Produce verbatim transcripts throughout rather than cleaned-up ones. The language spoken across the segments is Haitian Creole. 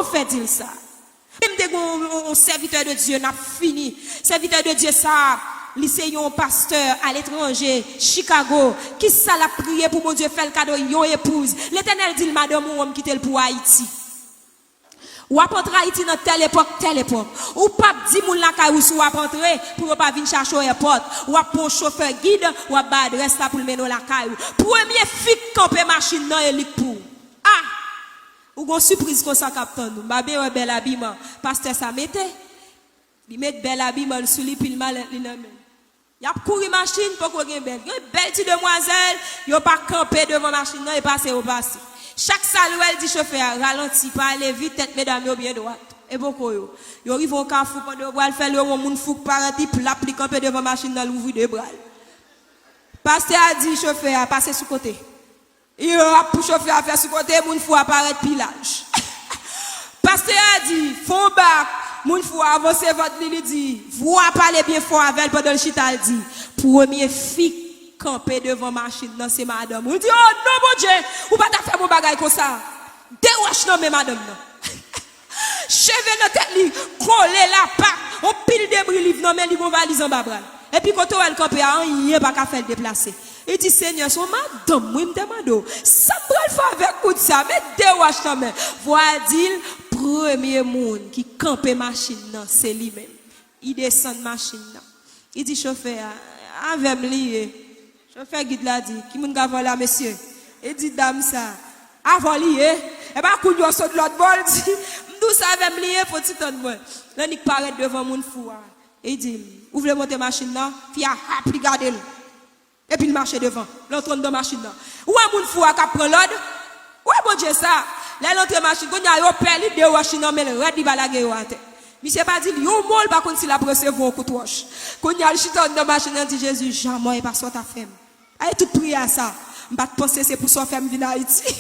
w fè di l sa? Men m te gen yon, yon, yon sèvitè de Dye, n ap fini. Sèvitè de Dye sa a, li se yon pastè aletranje, Chicago. Kisa l ap priye pou Bondye fè l kado yon epouz? Letènèl di l, madanm ou, w kite l pou Ayiti. W ap antre Ayiti nan tèl epòk, tèl epòk. Ou p ap di moun lakay ou si w ap antre, pou yo pa vin chache w èpòt. W ap pran yon chofè gid, w ap bay adrès la pou l mennen w lakay ou. Premye fi k kanpe machin nan, e li k pou ou. Ah! Ou gon sipriz konsa k ap tann ou. M pa byen wè bèl abiman pastè sa mete. Li met bèl abiman l sou li, pil malèt li nan men l. Y ap kouri machin, poko gen bèl. Gen bèl ti demwazèl, yo pa kanpe devan machin nan, e pase yo pase. Chak sa l wè, l di chofè a, ralanti, pa ale vit, tèt medam yo byen dwat. E poko yo. Yo rive yon kafou, pandan yo pral fè l, yo wè yon moun fou k parèt, li plap, li kanpe devan machin nan, l ouvri de bra l. Pastè a di chofè a, pase sou kote. Yo ap pou chofè a fè sou kote, moun fou a parèt pi laj. Pastè a di, fè yon bak. Moun fou a avanse vant li, li di, vwa pale byen fò avè l pandan l chita, l di, premye fi k kanpe devan machin nan se madanm ou. Li di, o non, Bondye, ou pa ta fè m yon bagay konsa. De wòch nan men madanm nan. Cheve nan tèt li, kole, lapak, yon pil debri liv nan men li, gon valiz anba bra l. Epi kote w wè l kanpe a, anyen pa ka fè l deplase. Li di, Senyè, se yon madanm, wi, m te mande w. Sa m pral fè avèk moun sa? Met de wòch nan men. Vwa a di l, premye moun ki kanpe machin nan, se li menm. Li desann machin nan. Li di chofè a, avè m li ye. Chofè gid la di, ki moun k avè w la, mesye? Li di, dam sa. Avè w li ye? E pa kounye a w sot lòt bò, l di, m di w sa avè m li ye, fò w ti tann mwen. L annik parèt devan moun fou a. Li di l, ou vle monte machin nan? Fi a hap, li gade l. Epi l mache devan. L antre anndan machin nan. Ou wè moun fou a k ap pran lòd? Ou wè Bondye sa? Lè l antre machin, kounye a yo pè li, de wòch li nan men l rèd, li pa lage yo atè. Misye pa di l yon mo, l pa konn si l ap resevwa yon kout wòch. Kounye a l chita anndan machin nan, di Jezi, jamè, e pa sa w ta fè m. Ay, tout priyè a sa, m pa t panse se pou sa w fè m vin Ayiti.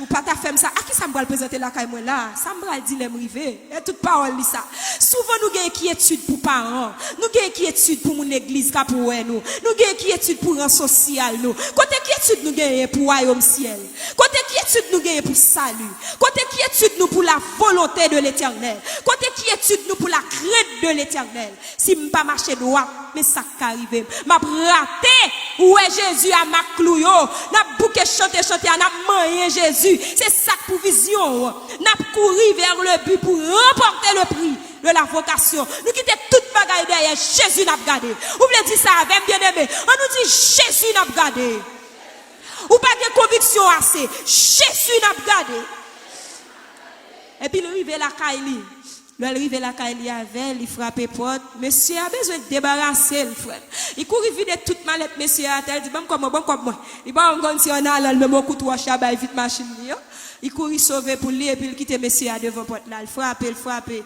Ou pa ta fè m sa, a kisa m pral prezante lakay mwen la? Sa m pral di lè m rive? E tout pawòl li sa. Souvan nou gen enkyetid pou paran, nou gen enkyetid pou moun legliz k ap wè nou, nou gen enkyetid pou ran sosyal nou. Kote enkyetid nou genyen pou wayòm syèl? Kote enkyetid nou genyen pou sali? Kote enkyetid nou pou la volonte de Letènèl? Kote enkyetid nou pou la krent de Letènèl? Si m pa mache dwat, men sa k ka rive m. M ap rate. Ou wè Jezi a mak klou yo. N ap bouke chante chante a, n ap manyen Jezi. Se sa k pou vizyon w. N ap kouri vers le but pour remporter le prix de la vocation. Nou kite tout bagay dèyè, Jezi n ap gade. Ou vle di sa avè m, byeneme? Ann nou di, Jezi n ap gade. Ou pa gen konviksyon ase, Jezi n ap gade. Epi l rive lakay li. Lè l rive lakay li avè l, li frape pòt. Mesye a bezwen debarase l, frè m. Li kouri vide tout malèt mesye a atè, l di, ban m kòb mwen, ban m kòb mwen. Li pa janm konn si ann alan l menm yon kout wòch a bay vit machin li an. Li kouri sove pou li epi l kite mesye a devan pòt la. L frape, l frape.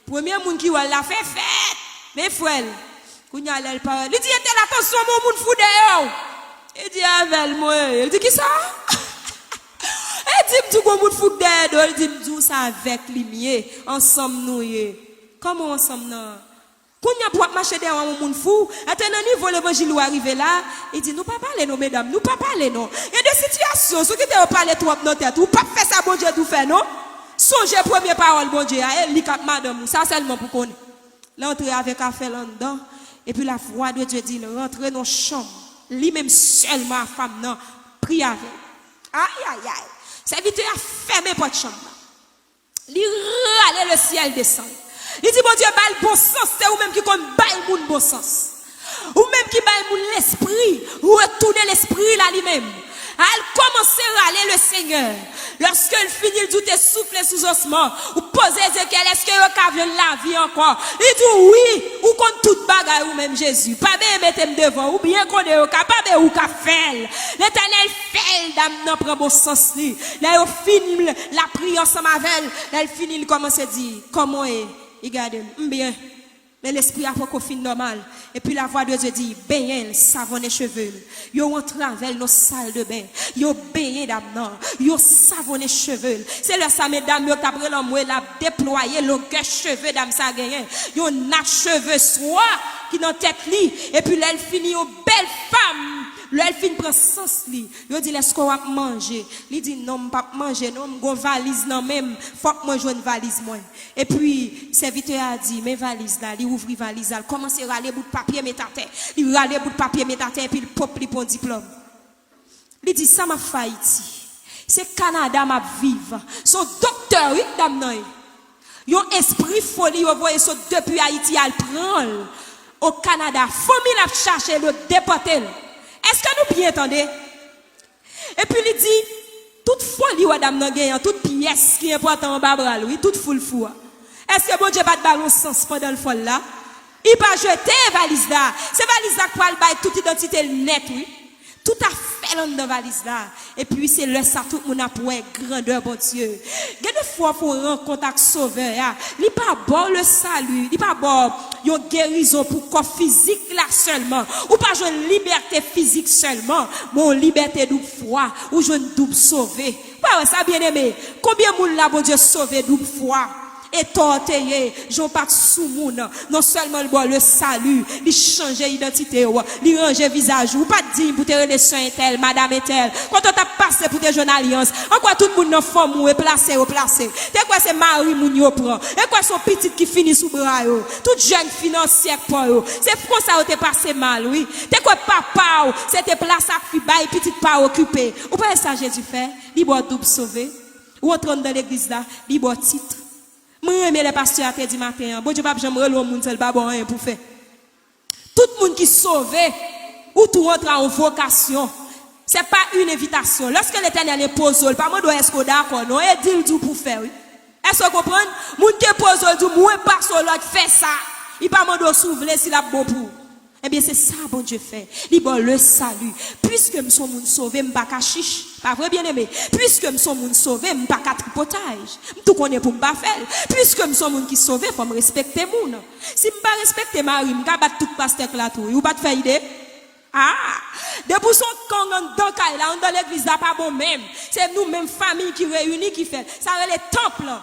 Premye moun ki wè l la fè fèt. Men frè l. Kounye a lè l parèt, li di, entèl, atansyon, men yon moun fou dèyè w. Li di, avè l mwen ye. Li di, kisa? Li di, m di w gon moun fou k dèyè do l. Li di, m di w sa avèk li m ye. Ansanm nou ye. Kòman w ansanm nan? Kounye a pou w ap mache dèyè yon moun fou. Atè nan nivo levanjil ou a rive la. Li di, nou pa pale non, medam, nou pa pale non. Gen de sitiyasyon, si w kite yo pale twòp nan tèt ou, ou p ap fè sa Bondye di w fè non. Sonje premye pawòl Bondye a, e li k ap madanm ou. Sa sèlman pou konnen. L antre avèk afè l anndan, epi la vwa de Dye di l, rantre nan chanm. Li menm sèlman a fanm nan, priye avè l. Ayayay! Sèvitè a fèmen pòt chanm nan. Li rale le syèl desann. Li di, Bondye, ba l bon sans. Se ou menm ki konn bay moun bon sans. Ou menm ki bay moun lespri, retounen lespri l a li menm. Al kòmanse rale le Senyè. Lòske l fini, l di w te soufle sou zòsman. Ou poze Ezekyèl, èske yo ka jwenn lavi ankò? Li di w, wi, ou konn tout bagay ou menm, Jezi. Pa benyen mete m devan, ou byen konnen yo ka, pa benyen ou ka fè l. Letènèl fè l, dam nan pran bon sans li. Lè yo fin, l ap priye ansanm avè l. Lè l fini, li kòmanse di, kòman w ye? Li gade l, m byen. Men lespri a poko fin nòmal. Epi la vwa de Dye di, benyen l, savonnen cheve l. Yo antrave l nan sal de ben. Yo benyen dam nan. Yo savonnen cheve l. Se lè sa medam yo t ap rele anmwe, l ap deplwaye longè cheve dam sa genyen. Yon nat cheve swa ki nan tèt li. Epi lè l fini, yon bèl fanm Lè l fin pran sans li, yo di l, "Èske w ap manje?" Li di, "Non, m p ap manje, non, m gon valiz nan men m, fòk mwen jwenn valiz mwen." Epi, sèvitè a di, "Men valiz la." Li ouvri valiz la, l kòmanse rale bout papye met atè. Li rale bout papye met atè, epi l pop li pran diplòm. Li di, "Sa m ap fè Ayiti? Se Kanada m ap viv." Se yon doktè, wi, dam nan ye. Yon espri foli yo voye sot depi Ayiti al pran l o Kanada. Fanmi l ap chache l, yo depòte l. Èske nou byen tande? Epi li di, tout foli wè dam nan genyen, tout pyès ki enpòtan anba bra l, wi, tout foul fou a. Èske Bondye pa t ba l yon sans pandan l fò l la? Li pa jete valiz la. Se valiz la k pral bay tout idantite l nèt, wi. Tout afè l anndan valiz la. Epi se lè sa tout moun ap wè grandè Bondye. Gen de fwa w fè yon rankont ak Sovè a. Li pa ba w le salut, li pa ba w yon gerizon pou kò fizik la sèlman. Ou pa jwenn libète fizik sèlman, men yon libète doub fwa. Ou jwenn doub sove. Ou pa wè sa, byeneme? Konbyen moun la Bondye sove doub fwa? Etò w te ye, jan w pa t sou moun, non sèlman l ba w le salut, li chanje idantite w, li ranje vizaj ou. Ou pa t diy pou te rele sè entèl, madanm entèl. Kote w t ap pase pou te jwenn alyans? An kwa tout moun nan fanmi w e plase yo plase? Te kwè se mari moun yo pran. Te kwè se yon pitit ki fini sou bra yo. Tout jèn fin nan syèk pa yo. Se konsa yo te pase mal, wi. Te kwè papa w, se te plas ak fi bay pitit pa okipe. Ou pa wè sa Jezi fè? Li ba w doub sove. Ou antre anndan legliz la, li ba w tit. Mwen renmen lè pastè a te di maten an, Bondye p ap janm rele yon moun san l pa ba w anyen pou fè. Tout moun ki sove, ou tou antre a yon vokasyon. Se pa yon envitasyon. Lòske Letènèl enpoze w, li pa mande w èske w dakò, non, e di l di w pou fè, wi. Èske w konprann? Moun ki enpoze w, di w, mwen pase w lòd, fè sa. Li pa mande w si w vle, si l ap bon pou ou. Ebyen, se sa Bondye fè. Li ba w le salut. Piske m se yon moun sove, m pa ka chich. Pa vre, byeneme? Piske m se yon moun sove, m pa ka tripotay. M tou konnen pou m pa fè l. Piske m se yon moun ki sove, fò m respekte moun. Si m pa respekte mari m, m ka bat tout pastè k la tou, wi. Ou pa t fè ide? Ah! Depi w se yon gang anndan kay la, anndan legliz la pa bon menm. Se nou menm fanmi ki reyini ki fè l. Sa rele tanp lan.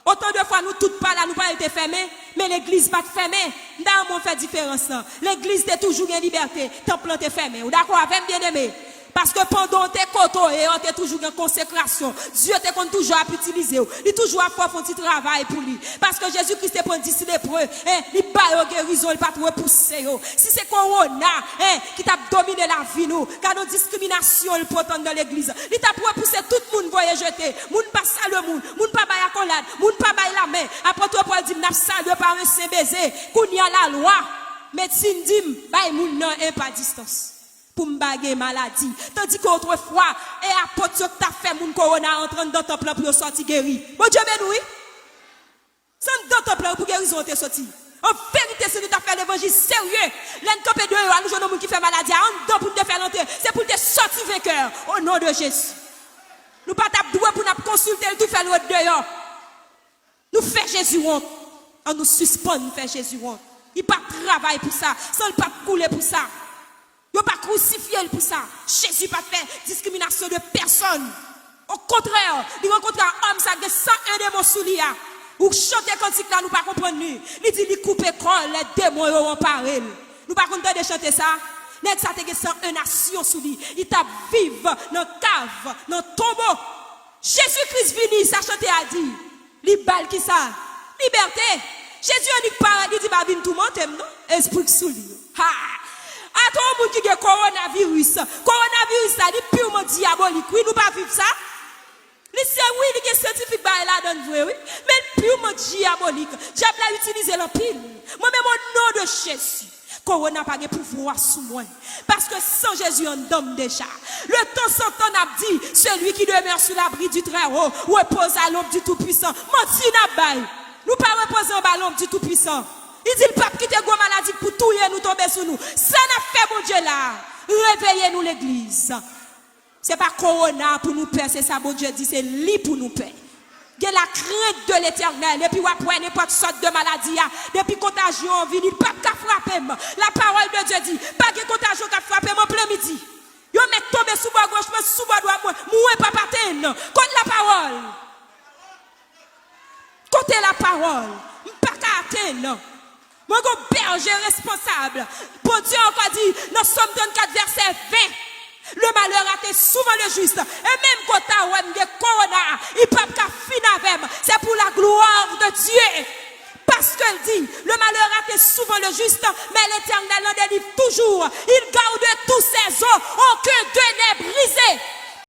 Otan de fwa nou tout pa la, nou pa te fèmen, men legliz pa t fèmen. M ta renmen w fè diferans lan. Legliz te toujou gen libète, tanp lan te fèmen. Ou dakò avè m, byeneme? Paske pandan w te kote w ye a, te toujou gen konsekrasyon. Dye te konn toujou ap itilize w. Li toujou ap fè w fè yon ti travay pou li. Paske Jezi Kris te pran dis lepre, en, li ba yo gerizon, li pa t repouse yo. Si se kowona, en, ki t ap domine lavi nou, gade yon diskriminasyon l pote anndan legliz. Li t ap repouse tout moun voye jete. Moun pa salye moun, moun pa bay akolad, moun pa bay lamen. Apot Pòl di m n ap salye pa yon sen beze. Kounye a lalwa, medsin di m bay moun nan en pa distans. Pou m pa gen maladi. Tandike otrefwa, e apot yo k t ap fè moun kowona antre anndan tanp lan pou yo sòti geri. Bondye beni w, wi. Se anndan tanp lan pou gerizon an te soti. An verite, si nou t ap fè levanjil serye, lè n kanpe deyò a, nou jwenn yon moun ki fè maladi a anndan pou n te fè l antre, se pou l te sòti venkè, o non de Jezi. Nou pa t ap dwe pou n ap konsilte l tou, fè l ret deyò. Nou fè Jezi wont. An nou sispann fè Jezi wont. Li pa t travay pou sa, san l pa t koule pou sa. Yo pa krisifye l pou sa. Jezi pa t fè diskriminasyon de pèsonn. Okontrè, li rankontre a òm sa gen san en demon sou li a. Ou chante kantik la, nou pa konprann li. Li di li koupe kò l lè demon yo anpare l. Nou pa konn tande chante sa? Nèg sa te gen san en nasyon sou li. Li t ap viv nan kav, nan tonbo. Jezi Kris vini, sa chante a di. Li ba l kisa? Libète. Jezi annik parèt, li di, "Pa vin toumante m, non." Espri k sou li yo. Ha! Atò yon moun ki gen kowonaviris. Kowonaviris la, li piman dyabolik, wi, nou pa viv sa. Li se, wi, li gen syantifik bagay ladan l vre, wi. Men l piman dyabolik. Dyab la itilize l anpil. Mwen menm, o non de Jezi. Kowona pa gen pouvwa sou mwen, paske san Jezi anndan m deja. Le tan san tan n ap di, celui qui demeure sous l'abri du Très-Haut repose à l'ombre du Tout-Puissant. Manti n ap bay. Nou pa repoze anba lonb di Tout-Puissant. Li di l p ap kite gwo maladi k pou touye nou tonbe sou nou. Sa n ap fè Bondye la? Reveye nou legliz. Se pa kowona pou nou pè, se sa Bondye di, se li pou nou pè. Gen la crainte de l'Éternel, epi w ap wè nenpòt sòt de maladi a, depi kontajyon an vini, l p ap ka frape m. La parole de Dieu dit, pa gen kontajyon k ap frape m anplen midi. Yo mèt tonbe sou bò goch mwen, sou bò dwat mwen, mwen p ap atenn. Kot lapawòl? Kote lapawòl? M pa ka atenn. Mwen gon bèje responsab. Bondye ankò di nan Sòm trannkat vèsè ven, Le malheur atteint souvent le juste. E menm kote a wè m gen kowona a, li p ap ka fin avè m. C'est pour la gloire de Dieu. Paske l di, le malheur atteint souvent le juste, mais l'Éternel en délivre toujours. Il garde